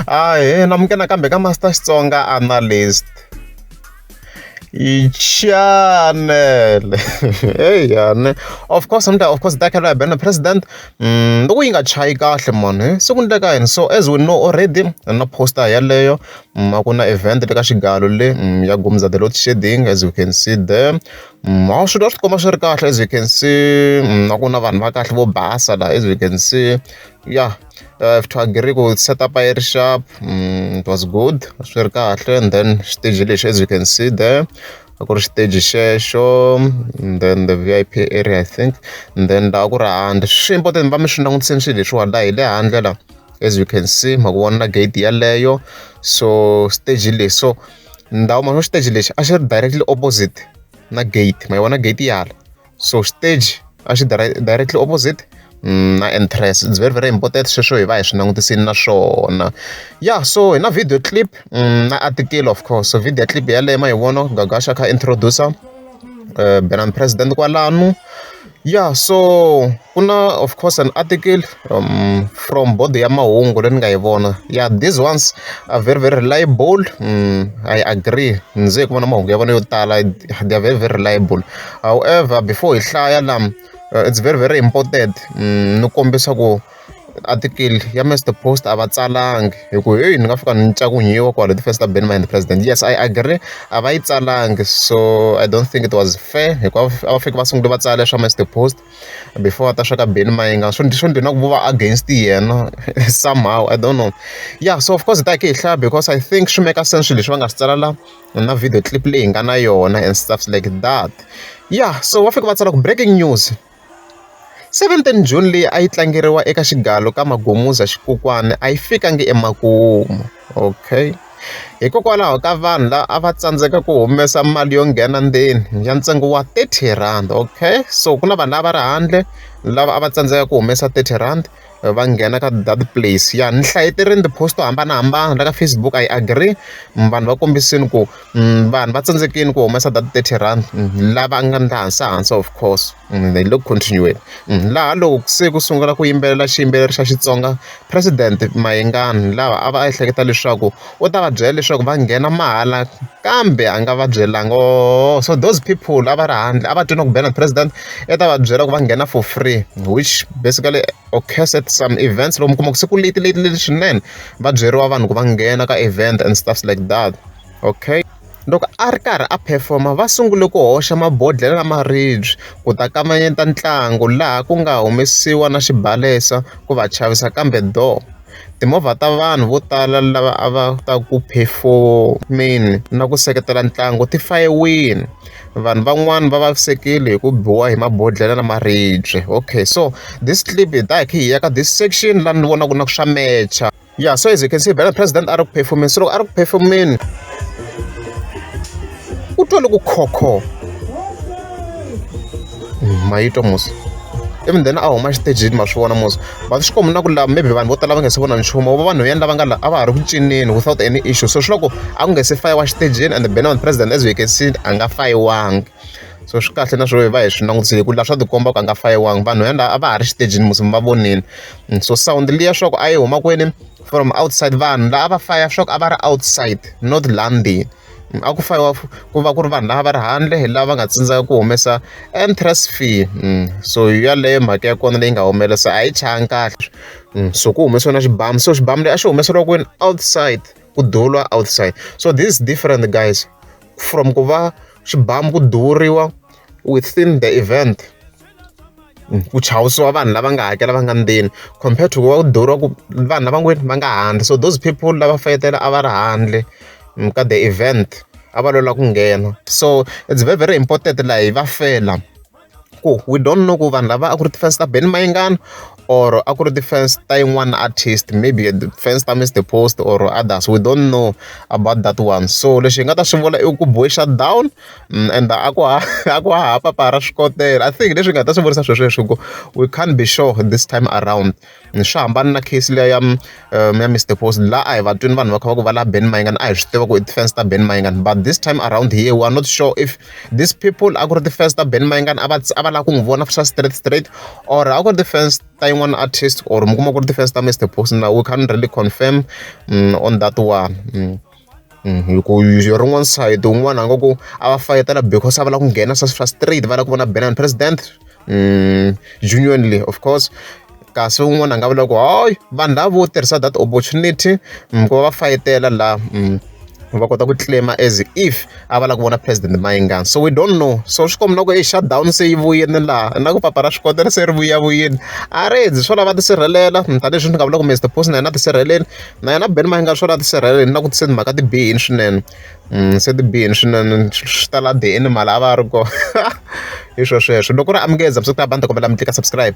Ahee, namukela nakambe ka Master Xitsonga Analyst channel. Eya ne, of course of course ta kha bena president loko yi nga chayi kahle mani siku ni le ka yini. So as we know already, na poster yaleyo a ku na event le ka xigalo le ya Gumza the load shedding, as you can see there. A swilo a swi tikomba swi ri kahle, as you can see. A ku na vanhu va kahle vo basa la, as you can see. Yeah, I have to agree ku setup a yi ri sharp. It was good, swi ri kahle. And then xiteji lexi, as you can see there, a ku ri xiteji xexo, and then the VIP area, I think, and then laha ku ri handle. Swi important va mi swi langutiseni swilo leswiwani la hi le handle la, as you can see, ma ku vona na gate yaleyo. So stage lexi, so ndhawu ma xiteji lexi a xi ri directly opposite na gate, ma yi vona gate yala. So stage a xi directly opposite na entrance. It's very very important sweswo hi va hi swi langutisini na swona. Yeah, so hi na video clip na article, of course. So video clip yaleyo ma yi vona Gagasha kha introducer Benani President kwalano. Yeah, so ku na of course an article from board ya mahungu leyi ni nga yi vona. Yeah, these ones are very very reliable. I agree, ndzi ku vona mahungu ya vona yo tala, they are very very reliable. However, before hi hlaya la, it's very very important ni kombisa ku article ya Mr Post a va tsalangi hi ku heyi ni nga fika ni cakunyiwa kwala ti-fans ta Benny Mayengani president. Yes, I agree, a va yi tsalangi, so I don't think it was fair hikuva a va fika va sungule va tsala swa Mr Post before va ta swa ka Benny Mayengani. Swo ndzi na ku va against yena somehow, I don't know. Yeah, so of course hi ta hi hlaya because I think swi make sense swilo leswi va nga swi tsala la na video clip leyi hi nga na yona and stuff like that. Yeah, so va fika va tsala ku breaking news: 17 June leyi a yi tlangeriwa eka xigalo ka Magumuza Xikukwani a yi fikangi emakumu. Okay, hikokwalaho ka vanhu lava a va tsandzeka ku humesa mali yo nghena ndzeni ya ntsengo wa R30. Okay, so ku na vanhu lava va ri handle lava a va tsandzeka ku humesa R30 va nghena ka that place. Ya, ni hlayeterini ti-post to hambanahambana la ka Facebook. I agree, vanhu va kombisini ku vanhu va tsandzekile ku humesa that R30 lava nga ndla hansi hansi. Of course they look continuing laha loko se ku sungula ku yimbelela xiyimbeleri xa Xitsonga President Mayengani, lava a va ehleketa leswaku u ta va byela leswaku va nghena mahala, kambe a nga va byelanga. Oh, so those people a va ri handle a va twi na ku Benard President i ta va byela ku va nghena for free, which basically occurs at some events lomu kuma ku se ku late late late swinene va byeriwa vanhu ku va nghena ka event and stuff like that. Okay, loko a ri karhi a performa, va sungule ku hoxa mabodhlele na maribye ku ta kavanyeta ntlangu, laha ku nga humesiwa na xibalesa ku va chavisa. Kambe do, timovha ta vanhu vo tala lava a va ta ku phefomeni na ku seketela ntlangu ti fayiwile, vanhu van'wani va vavisekile hi ku biwa hi mabodhlele na maribye. Okay, so this clip hi ta hi kha hi ya ka this section laha ni vonaka na ku swa mecha. Yeah, so as you can see, Benard President a ri ku performeni. So loko a ri ku performeni, u twa loko khokho ma yi twa mos, even then a huma xitejini, ma swi vona mos, but swi komba na ku la maybe vanhu vo tala va nga se vona nchumu va vanhu yani lava nga la a va ha ri ku cineni without any issue. So swi loko a ku nga se fayiwa xitejini, and Benard President, as you can see, a nga fayiwangi. So swi kahle na swo hi va hi swi langutisile ku laha swa tikomba ku a nga fayiwangi, vanhu yani a va ha ri xitejini mos, va vonini. So sound liya swa ku a yi huma kwini? From outside. Vanhu lava a va faya swa ku a va ri outside, not London. A ku fayiwa ku va ku ri vanhu lava va ri handle, hi lava va nga tsandzeka ku humesa entrance fee. So yaleyo mhaka ya kona leyi nga humelerisa a yi chayangi kahle. So ku humesiwa na xibamu, so xibamu lexi a xi humeseriwa kwini? Outside, ku duvuriwa outside. So this is different, guys, from ku va xibamu ku duvuriwa within the event, ku chavisiwa vanhu lava nga hakela va nga ndzeni, compared to ku va ku duvuriwa ku vanhu lava ngweni va nga handle. So those people lava fayetela a va ri handle ka the event, a va lwela ku nghena. So it's very very important laha hi va fela ku we don't know ku vanhu lava a ku ri ti-fans ta Benny Mayengani or a ku ri ti-fans ta yin'wana artist, maybe fans ta Mr Post or others. We don't know about that one. So leswi hi nga ta swi vula i ku boy shut down and a ku ha papa ra swikotela. I think leswi hi nga ta swi vurisa sweswo ku we can't be sure this time around. Swi hambana na case liya ya Mr Post, laha a hi va twini vanhu va kha va ku va la Benny Mayengani, a hi swi tiva ku i ti-fans ta Benny Mayengani. But this time around here, we are not sure if these people a ku ri ti-fans ta Benny Mayengani, a va lava ku n'wi vona swa straight straight, or a ku ri ti-fans ta yin'wana artist, or mi kuma ku ri ti-fans ta Mr Post. Na we can't really confirm on that one. Hi ku hi rin'wana side, un'wana a nga ku a va fayetela because a va lava ku nghena swa straight, va lava ku vona Benny President genuinely, of course. Kasi un'wana a nga vula ku hayi, vanhu lava vo tirhisa that opportunity ku va va fayetela laha, va kota ku claim as if a va lava ku vona President Mayengani. So we don't know. So swi komba na ku i shutdown se yi vuyini laha, na ku papa ra swikotela se ri vuyavuyini, a ri dzi swo lava tisirhelela. Tanihileswi ni nga vula ku Mr Post na yena tisirheleli, na yena Benny Mayengani swo lava tisirheleli, na ku se timhaka ti bihini swinene, se ti bihini swinene, swi ta la the animal a va ri kona. Hi swo sweswo, loko ri amukeza, mi ta ba ni ta kombela mi tlika subscribe.